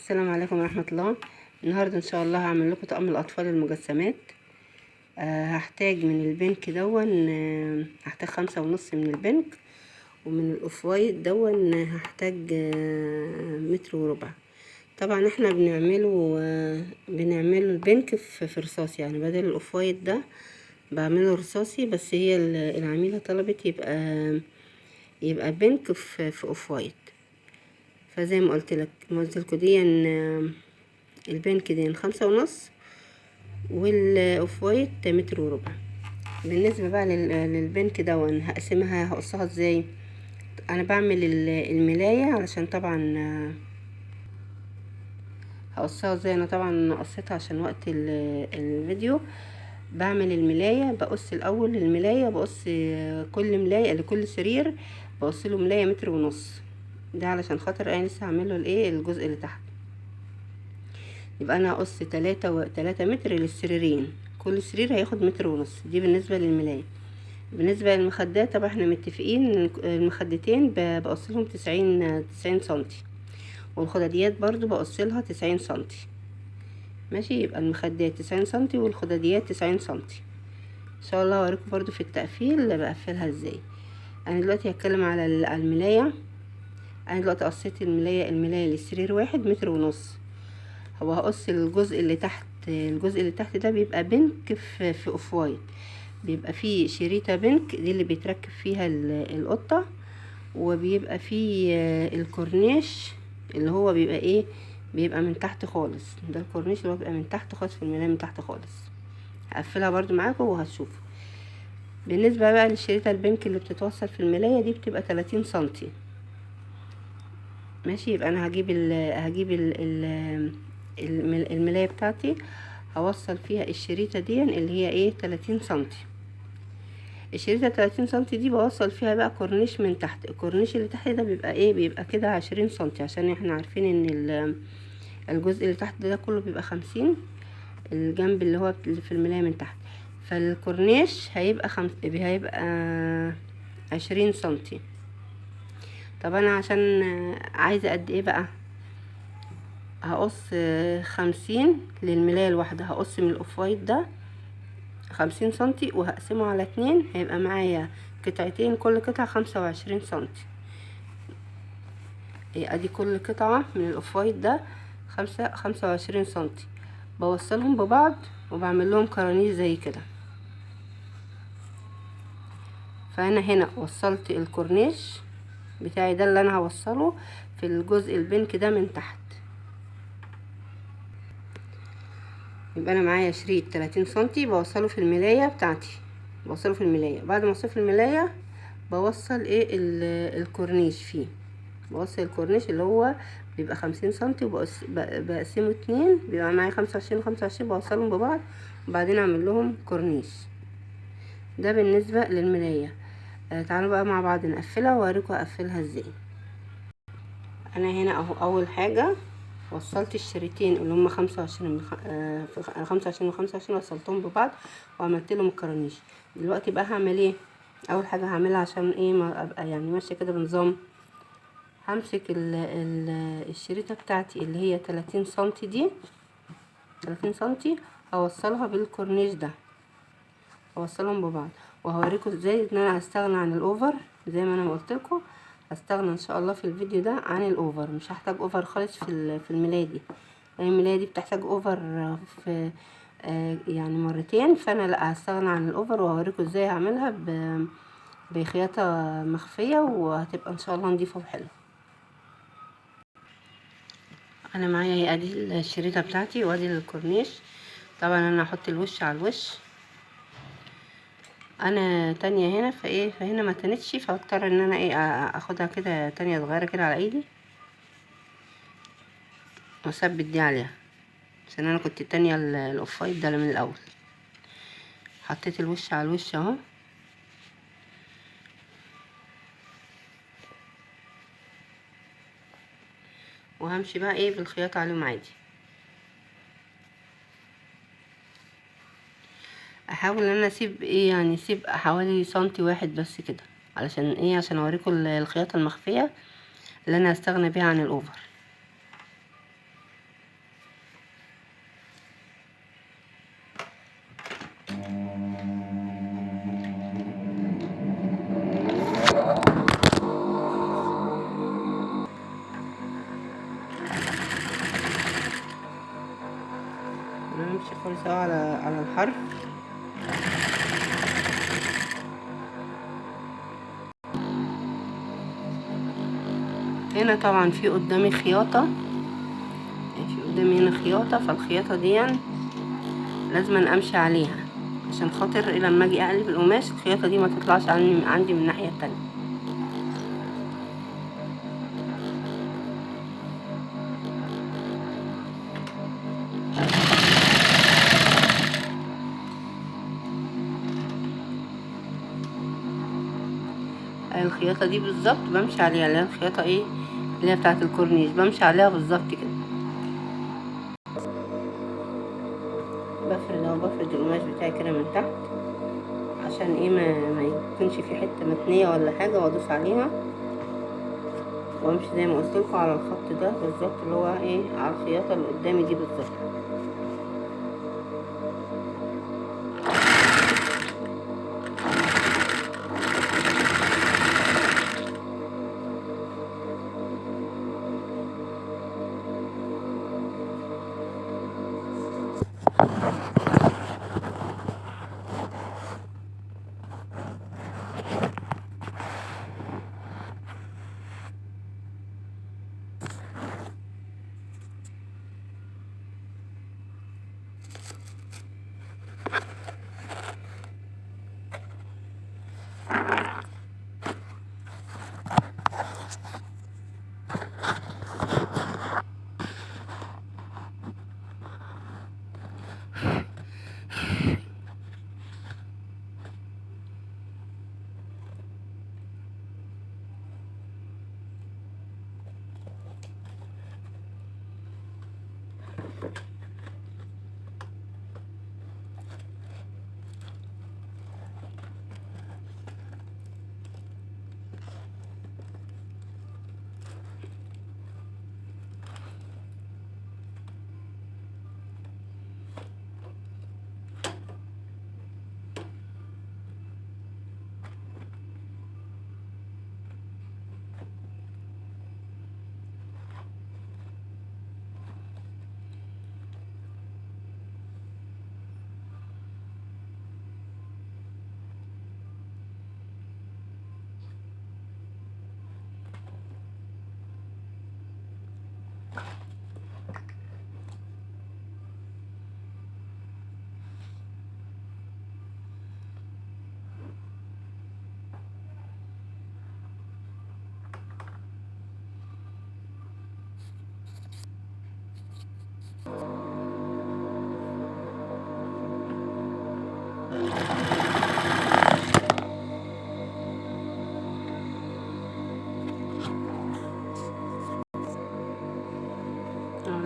السلام عليكم ورحمة الله. النهاردة ان شاء الله هعمل لكم طقم الاطفال المجسمات. هحتاج من ال pink دون، هحتاج 5.5 من ال pink، ومن ال off white دون هحتاج 1.25 متر. طبعا احنا بنعمله ال pink في رصاص، يعني بدل ال off white ده بعمله رصاصي، بس هي العميلة طلبت يبقى pink في off white. فزي ما قلت لك، ما قلت لكم دي ال pink دي 5.5، وال off white 1.25 متر. بالنسبة بقى لل pink دون هقسمها، هقصها ازاي؟ انا بعمل الملاية علشان طبعا هقصها ازاي، انا طبعا قصيتها عشان وقت الفيديو. بعمل الملاية، بقص الاول الملاية، بقص كل ملاية لكل سرير بقص له ملاية 1.5 متر، ده علشان خاطر انا لسه هعمله الجزء اللي تحت. يبقى انا هقص 3 متر للسريرين، كل سرير هياخد 1.5 متر. دي بالنسبة للملاية. بالنسبة للمخدات طبعا احنا متفقين المخدتين بقص لهم 90 سنتي، والخداديات برضو بقص لها 90 سنتي. ماشي، يبقى المخدات 90 سنتي والخداديات 90 سنتي. ان شاء الله هوريكم برضو في التقفيل بقفلها ازاي. انا دلوقتي هتكلم على الملاية. انا دلوقتي قصيت الملاية للسرير واحد 1.5 متر. هو هقص الجزء اللي تحت، الجزء اللي تحت ده بيبقى pink في off white، بيبقى فيه شريطة pink دي اللي بيتركب فيها القطة، وبيبقى فيه الكورنيش اللي هو بيبقى ايه، بيبقى من تحت خالص. ده الكورنيش اللي هو بيبقى من تحت خالص في الملاية من تحت خالص. هقفلها برضو معاكم وهتشوفوا. بالنسبة بقى للشريطة ال pink اللي بتتوصل في الملاية دي بتبقى 30 سنتي. ماشي، يبقى انا هجيب الملاية بتاعتي هوصل فيها الشريطة دي اللي هي ايه 30 سنتي. الشريطة 30 سنتي دي بوصل فيها بقى كورنيش من تحت. الكورنيش اللي تحت ده بيبقى ايه، بيبقى كده 20 سنتي، عشان احنا عارفين ان الجزء اللي تحت ده كله بيبقى 50، الجنب اللي هو اللي في الملاية من تحت. فالكورنيش هيبقى هيبقى 20 سنتي. طب انا عشان عايزة قد ايه بقى، هقص 50 للملاية الواحدة. هقص من ال off white ده 50 سنتي وهقسمه على 2، هيبقى معايا قطعتين، كل قطعة 25 سنتي. ادي كل قطعة من ال off white ده 25 سنتي. بوصلهم ببعض وبعمل لهم كرانيش زي كده. فانا هنا وصلت الكورنيش بتاعي ده اللي انا هوصله في الجزء ال pink ده من تحت. يبقى انا معايا شريط 30 سنتي بوصله في الملاية بتاعتي، بوصله في الملاية. بعد ما اوصله في الملاية بوصل ايه الكورنيش فيه، بوصل الكورنيش اللي هو بيبقى 50 سنتي بقسمه 2، بيبقى معايا 25 25، بوصلهم ببعض وبعدين اعمل لهم كورنيش. ده بالنسبة للملاية. تعالوا بقى مع بعض نقفلها واوريكم اقفلها ازاي. انا هنا اهو اول حاجة وصلت الشريطين اللي هم 25 في 25 وخمسة وعشرين، وصلتهم ببعض وعملت لهم الكرانيش. دلوقتي بقى هعمل ايه؟ اول حاجة هعملها عشان ايه ما ابقى ماشية كده بنظام، همسك الشريطة بتاعتي اللي هي 30 سنتي دي، 30 سنتي هوصلها بالكورنيش ده، هوصلهم ببعض. وهوريكم ازاي ان انا هستغنى عن ال over زي ما انا ما قلت لكم، هستغنى ان شاء الله في الفيديو ده عن ال over، مش هحتاج over خالص في الملاية دي، لان الملاية دي بتحتاج over في مرتين، فانا لا هستغنى عن ال over. وهوريكم ازاي هعملها بخياطة مخفية، وهتبقى ان شاء الله نضيفة وحلوة. انا معايا اهي ادي الشريطة بتاعتي وادي الكورنيش. طبعا انا هحط الوش على الوش، انا تانية هنا فهنا ما تنتش، فاضطر ان انا اخدها كده تانية صغيرة كده على ايدي واثبت دي عليها، عشان انا كنت تانية ال off white ده من الاول. حطيت الوش على الوش اهو. وهمشي بقى بالخياطة عليهم عادي. احاول ان انا اسيب ايه يعني اسيب حوالي سنتي واحد بس كده، علشان ايه، عشان اوريكم الخياطة المخفية اللي انا هستغنى بيها عن ال over. بمشي خالص اهو على الحرف. هنا طبعا في قدامي خياطة، في قدامي هنا خياطة، فالخياطة دي لازم امشي عليها عشان خاطر لما اجي اقلب القماش الخياطة دي ما تطلعش عندي من الناحية التانية. الخياطة دي بالظبط بمشي عليها، اللي هي الخياطة ايه اللي هي بتاعة الكورنيش، بمشي عليها بالظبط كده. بفرد اهو، بفرد القماش بتاعي كده من تحت عشان ايه ما يكونش في حتة متنية ولا حاجة، وادوس عليها وامشي زي ما قلت لكم على الخط ده بالظبط اللي هو ايه على الخياطة اللي قدامي دي بالظبط.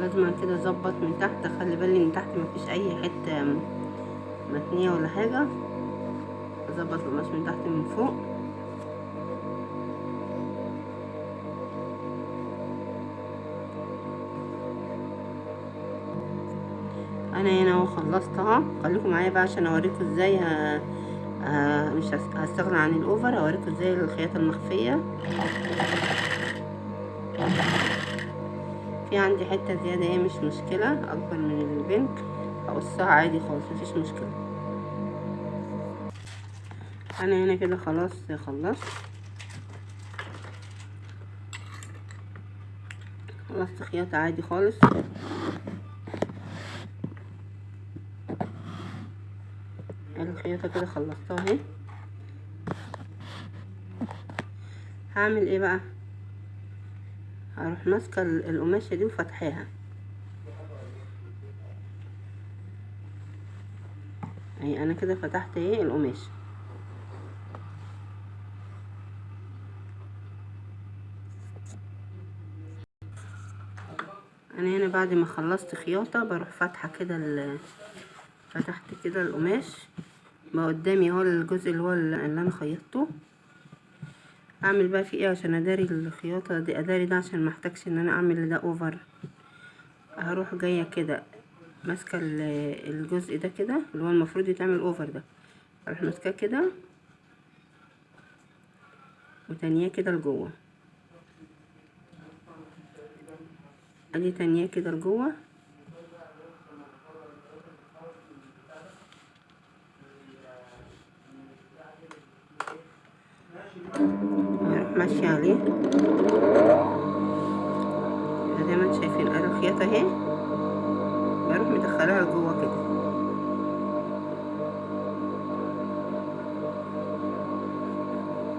لازم كده اظبط من تحت، اخلي بالي من تحت مفيش اي حتة متنيه ولا حاجة، اظبط القماش من تحت من فوق. انا هنا اهو خلصتها، خليكم معايا بقى عشان اوريكم ازاي مش هستغنى عن الاوفر، هوريكم ازاي الخياطة المخفيه. في عندي حتة زيادة ايه مش مشكلة، اكبر من البنك هقصها عادي خالص مفيش مشكلة. انا هنا كده خلاص خلصت خياطة عادي خالص. الخياطة كده خلصتها اهي. هعمل ايه بقى؟ هروح ماسكه القماشه دي وفتحاها اهي. انا كده فتحت ايه القماشه، انا هنا بعد ما خلصت خياطة بروح فاتحة كده، فتحت كده القماش بقى قدامي اهو الجزء اللي هو اللي انا خيطته. اعمل بقى فيه ايه عشان اداري الخياطة دي، اداري ده عشان ما احتاجش ان انا اعمل ده اوفر. هروح جاية كده ماسكه الجزء ده كده اللي هو المفروض يتعمل over ده، اروح ماسكاه كده وتانية كده لجوه، ادي تانية كده لجوه، زي ما انتم شايفين ادي الخياطة اهي، بروح مدخلاها لجوه كده.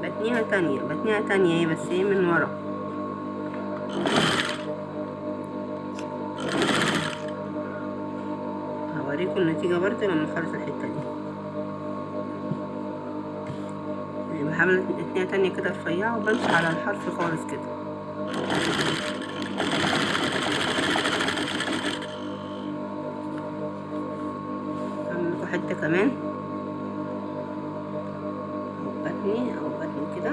بتنيها تانية، بتنيها تانية اهي، بس ايه من ورا. هوريكم النتيجة برضه لما اخلص الحتة دي. بعمل اتنية تانية كده رفيعة، وبمشي على الحرف خالص كده. هعمل لكم حتة كمان، اهو بتني، اهو بتني كده.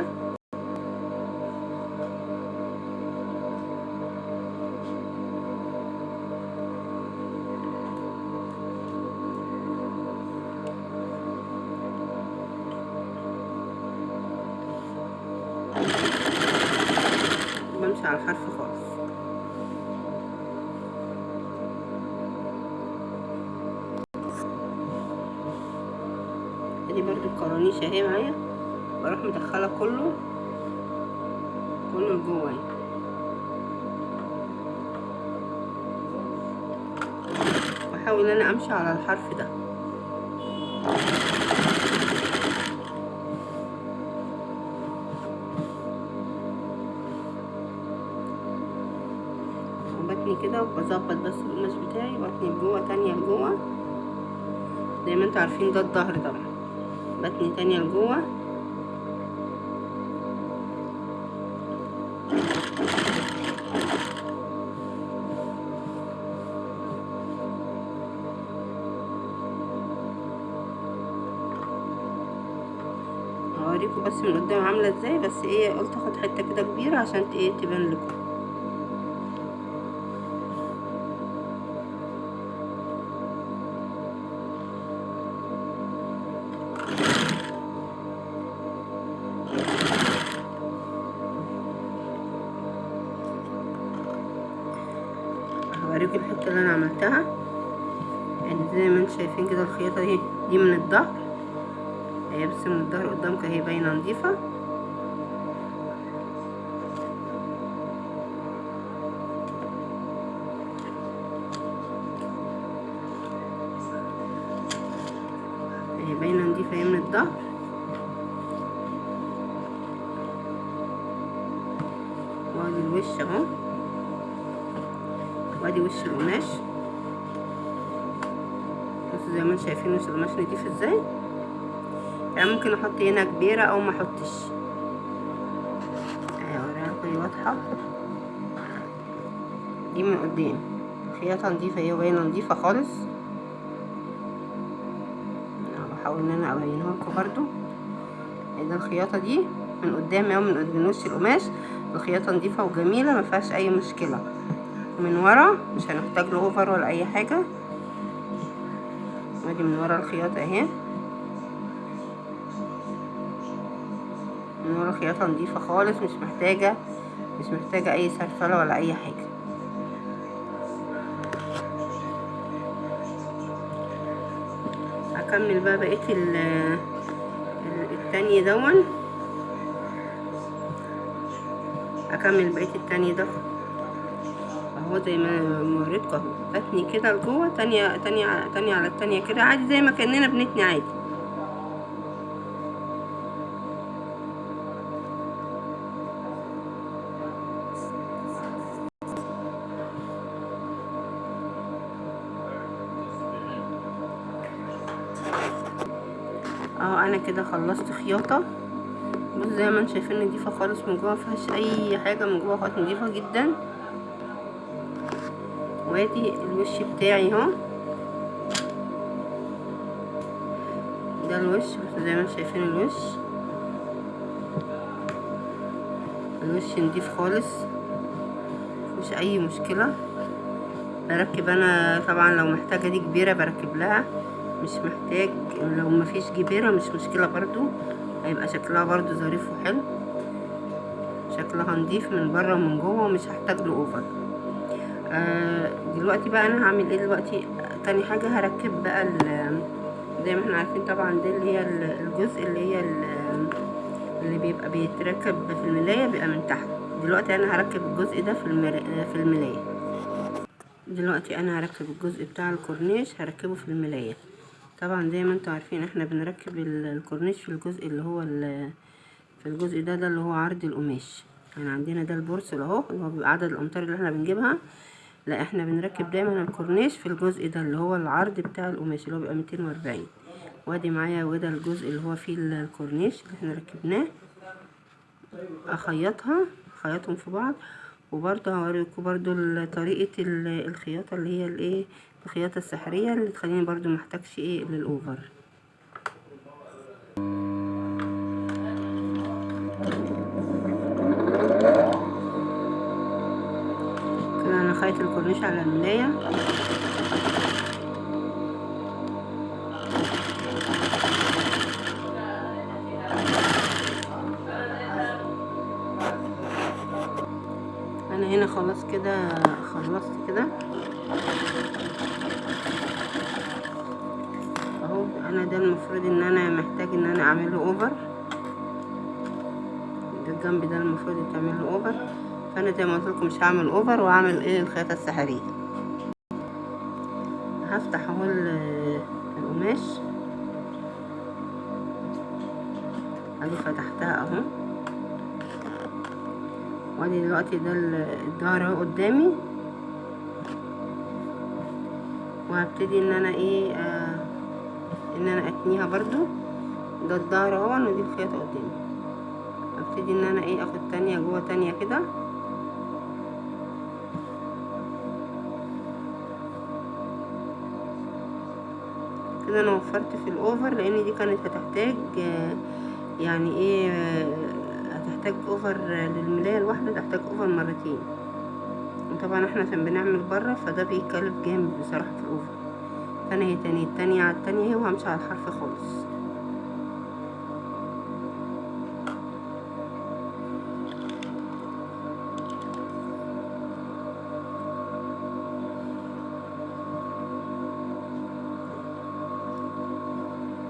بمشي على الحرف خالص. ادي برضو الكرانيش اهي معايا، بروح مدخله كله كله لجوه اهي. واحاول ان انا امشي على الحرف ده. بتني كده وبظبط بس القماش بتاعي، واتني لجوه تانية لجوه زي ما انتوا عارفين، ده الظهر طبعا. بتني تانية لجوه، هوريكم بس من قدام عاملة ازاي، بس ايه قلت اخد حتة كده كبيرة عشان ايه تبان لكم. هوريكم الحتة اللي انا عملتها. يعني زي ما انتم شايفين كده الخياطة دي من الظهر اهي، بس من الظهر قدامكم اهي باينة نظيفة. اهي باينة نظيفة اهي من الظهر. وادي الوش اهو، وادي وش القماش. بصوا زي ما انتم شايفين وش القماش نضيف ازاي. يعني ممكن احط هنا كبيرة او ما احطش، اهي اوريها لكم واضحة. دي من قدام خياطة نضيفه اهي، وباينه نضيفه خالص. انا بحاول ان انا ابينها لكم برده. ده الخياطة دي من قدام اهو، من وش القماش الخياطة نضيفه وجميلة ما فيهاش اي مشكلة. من ورا مش هنحتاج له اوفر ولا اي حاجة. وادي من ورا الخياطة اهي، من ورا خياطة نضيفه خالص، مش محتاجه اي سرفله ولا اي حاجة. هكمل بقى بقية التاني دون، هكمل بقية التاني ده اهو زي ما وريتكم اهو. بتني كده لجوه تانية تانية تانية على التانية كده عادي، زي ما كأننا بنتني عادي. اهو انا كده خلصت خياطة. بصوا زي ما انتم شايفين نضيفة خالص من جوه، مفيهاش اي حاجة من جوه خالص، نضيفة جدا. وادي الوش بتاعي اهو، ده الوش. بس زي ما انتم شايفين الوش نضيف خالص، مفيش اي مشكلة. بركب انا طبعا لو محتاجة دي كبيرة بركب لها، مش محتاج لو مفيش كبيرة مش مشكلة برضو، هيبقى شكلها برضو ظريف وحلو، شكلها نضيف من بره ومن جوه، ومش هحتاج له اوفر. دلوقتي بقى انا هعمل ايه دلوقتي؟ تاني حاجة هركب بقى زي ما احنا عارفين طبعا دي اللي هي الجزء اللي هي اللي بيبقى بيتركب في الملاية بيبقى من تحت. دلوقتي انا هركب الجزء ده في الملاية. دلوقتي انا هركب الجزء بتاع الكورنيش، هركبه في الملاية. طبعا زي ما انتوا عارفين احنا بنركب الكورنيش في الجزء اللي هو في الجزء ده اللي هو عرض القماش. يعني عندنا ده البورسل اهو اللي هو بيبقى عدد الامتار اللي احنا بنجيبها. لا احنا بنركب دايما الكورنيش في الجزء ده اللي هو العرض بتاع القماش اللي هو بيبقى 240. وادي معايا وده الجزء اللي هو فيه الكورنيش اللي احنا ركبناه. اخيطها، اخيطهم في بعض. وبرضه هوريكم برضه طريقة الخياطة اللي هي الايه، الخياطة السحرية اللي تخليني برضه محتاجش ايه للاوفر. كده انا خيط الكورنيش على الملاية. انا هنا خلاص كده خلصت كده اهو. انا ده المفروض ان انا محتاج ان انا اعمله over، ده الجنب ده المفروض تعمل له over. فانا زي ما قلت لكم مش هعمل over، وهعمل ايه الخياطة السحريه. هفتح اهو القماش، ادي فتحتها اهو. وادي دلوقتي ده الظهر اهو قدامي. وهبتدي ان انا ايه ان انا اتنيها برضو. ده الظهر اهو ودي الخياطة قدامي. هبتدي ان انا ايه اخد تانية جوه تانية كده. كده انا وفرت في الاوفر، لان دي كانت هتحتاج يعني ايه هتحتاج over للملاية الواحدة، تحتاج over مرتين. وطبعا احنا عشان بنعمل بره فده بيكلف جامد بصراحة في ال over. فانا هي تاني التانية على التانية اهي، وهمشي على الحرف خالص.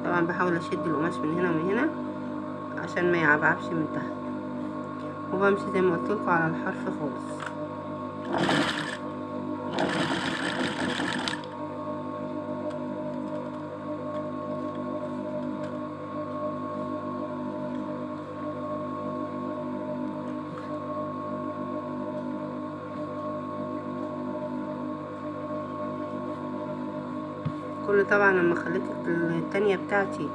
طبعا بحاول اشد القماش من هنا ومن هنا عشان ما يعبعبش من تحت، وبمشي زي ما قلت لكم على الحرف خالص. كل طبعا لما خليت التانية بتاعتي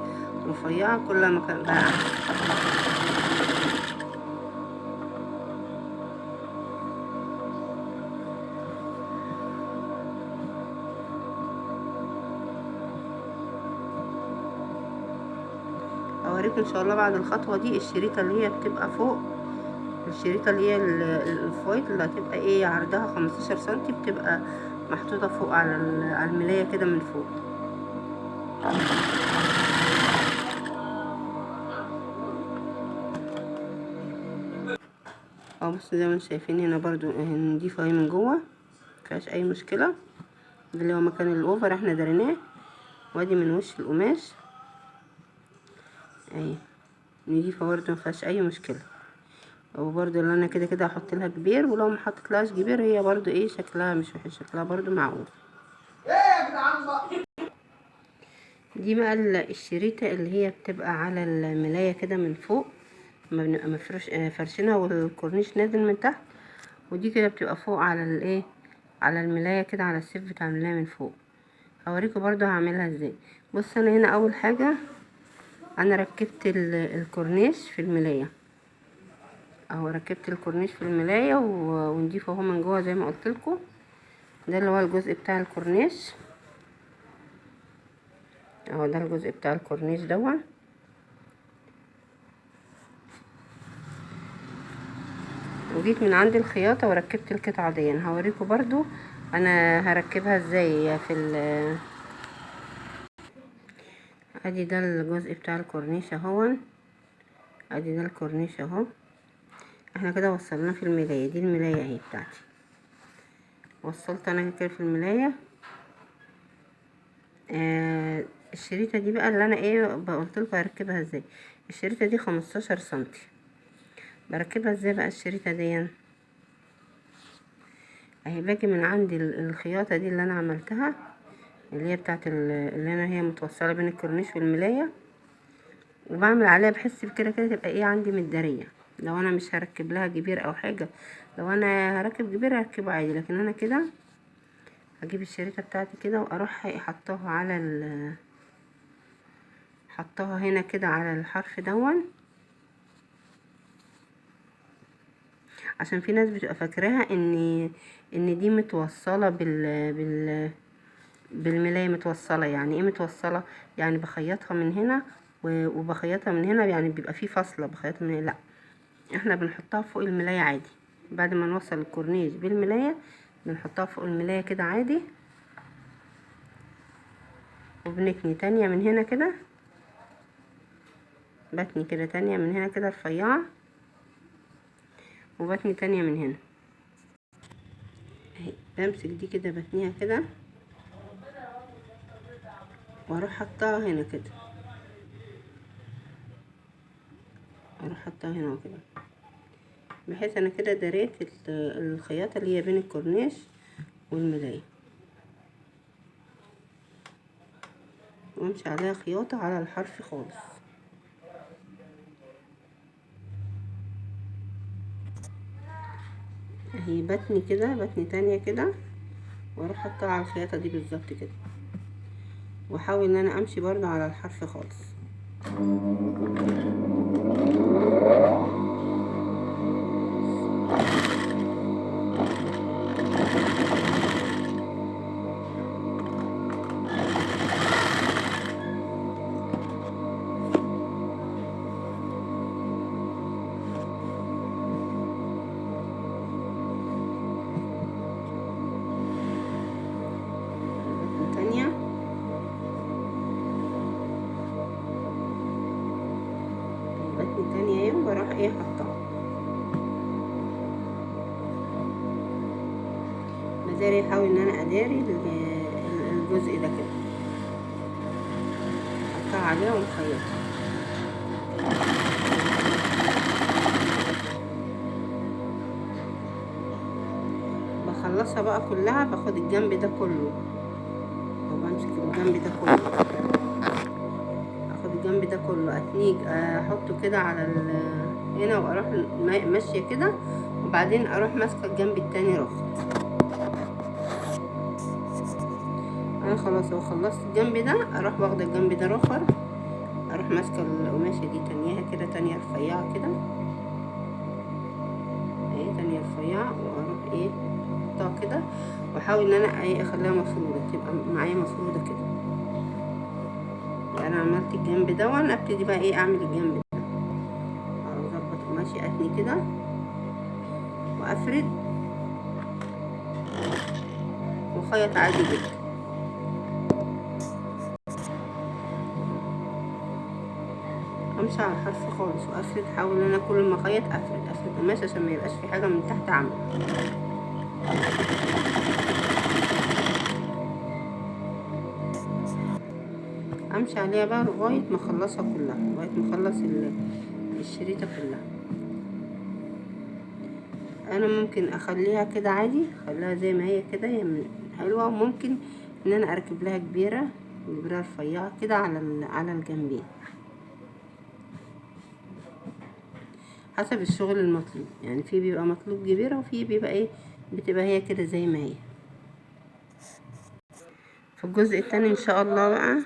رفيعة كل ما كان بقى احسن. اوريكم ان شاء الله بعد الخطوة دي الشريطة اللي هي بتبقى فوق، الشريطة اللي هي ال off white اللي هتبقى ايه عرضها 15 سنتي، بتبقى محطوطة فوق على الملاية كده من فوق. اهو بصوا زي ما انتم شايفين هنا برضو نضيفه اهي من جوه، مفيهاش اي مشكلة. ده اللي هو مكان ال over احنا دريناه. وادي من وش القماش اهي نضيفه برضو مفيهاش اي مشكلة. وبرضو اللي انا كده كده هحط لها كبير، ولو ما حطيتلهاش كبير هي برضو ايه شكلها مش وحش، شكلها برضو معقول. ايه يا جدعان بقى؟ دي بقى الشريطة اللي هي بتبقى على الملاية كده من فوق، ما بنبقى فرشينها والكورنيش نازل من تحت، ودي كده بتبقى فوق على الايه، على الملاية كده، على السيف بتاع الملاية من فوق. هوريكم برضو هعملها ازاي. بص انا هنا اول حاجة انا ركبت الكورنيش في الملاية اهو، ركبت الكورنيش في الملاية ونضيفه اهو من جوه زي ما قلت لكم. ده اللي هو الجزء بتاع الكورنيش اهو، ده الجزء بتاع الكورنيش دون. وجيت من عند الخياطة وركبت القطعة دي. انا هوريكم برضو انا هركبها ازاي في ال ادي ده الجزء بتاع الكورنيش اهو، ادي ده الكورنيش اهو. احنا كده وصلناه في الملاية دي، الملاية اهي بتاعتي، وصلت انا كده في الملاية. الشريطة دي بقى اللي انا ايه قلت لكم هركبها ازاي. الشريطة دي 15 سنتي. بركبها ازاي بقى الشريطة دي؟ اهي باجي من عند الخياطة دي اللي انا عملتها، اللي هي بتاعت اللي انا هي متوصلة بين الكورنيش والملاية، وبعمل عليها بحس بكده كده تبقى ايه عندي متدارية. لو انا مش هركب لها جبير او حاجة، لو انا هركب جبير هركبه عادي، لكن انا كده هجيب الشريطة بتاعتي كده واروح حطاها على حطاها هنا كده على الحرف دون، عشان في ناس بتبقى فاكراها ان دي متوصلة بالملاية. متوصلة يعني ايه متوصلة؟ يعني بخيطها من هنا وبخيطها من هنا، يعني بيبقى في فاصلة بخيطها من هنا. لا، احنا بنحطها فوق الملاية عادي، بعد ما نوصل الكورنيش بالملاية بنحطها فوق الملاية كده عادي، وبنتني تانية من هنا كده، بتني كده تانية من هنا كده رفيعة، وبتني تانية من هنا اهي. بمسك دي كده بتنيها كده واروح حطها هنا كده، اروح حطها هنا كده، بحيث انا كده دريت الخياطة اللي هي بين الكورنيش والملاية، وامشي عليها خياطة على الحرف خالص. اهي بتني كده، بتني تانية كده، واروح حطها على الخياطة دي بالظبط كده، واحاول ان انا امشي برضو على الحرف خالص. تانية بروح ايه حطها بداري، احاول ان انا اداري الجزء ده كده، احطها عليها ومخيطها. بخلصها بقى كلها، باخد الجنب ده كله وبمسك الجنب ده كله، اخد الجنب ده كله اتنيج احطه كده على هنا، واروح ماشيه كده، وبعدين اروح ماسكه الجنب التاني رفض. انا خلاص اهو خلصت الجنب ده، اروح واخده الجنب ده رخر، اروح ماسكه القماشه دي تانيها كده، تانية رفيعه كده اهي، تانية رفيعه، واروح ايه احطها كده، واحاول ان انا ايه اخليها مفروده، تبقى معايا مفروده كده. انا عملت الجنب ده، وانا ابتدي بقى ايه اعمل الجنب ده، اظبط قماشي اتني كده وافرد وخيط عادي جدا. امشي على الحرف خالص وافرد، احاول ان انا كل ما اخيط افرد افرد قماش عشان ما يبقاش في حاجه من تحت عامله. امشي عليها بقى لغايه ما اخلصها كلها، لغايه ما اخلص الشريطه كلها. انا ممكن اخليها كده عادي، اخليها زي ما هي كده، هي حلوه، وممكن ان انا اركب لها كبيره، كبيره رفيعه كده على الجنبين حسب الشغل المطلوب. يعني في بيبقى مطلوب كبيره، وفي بيبقى ايه بتبقى هي كده زي ما هي. في الجزء التاني ان شاء الله بقى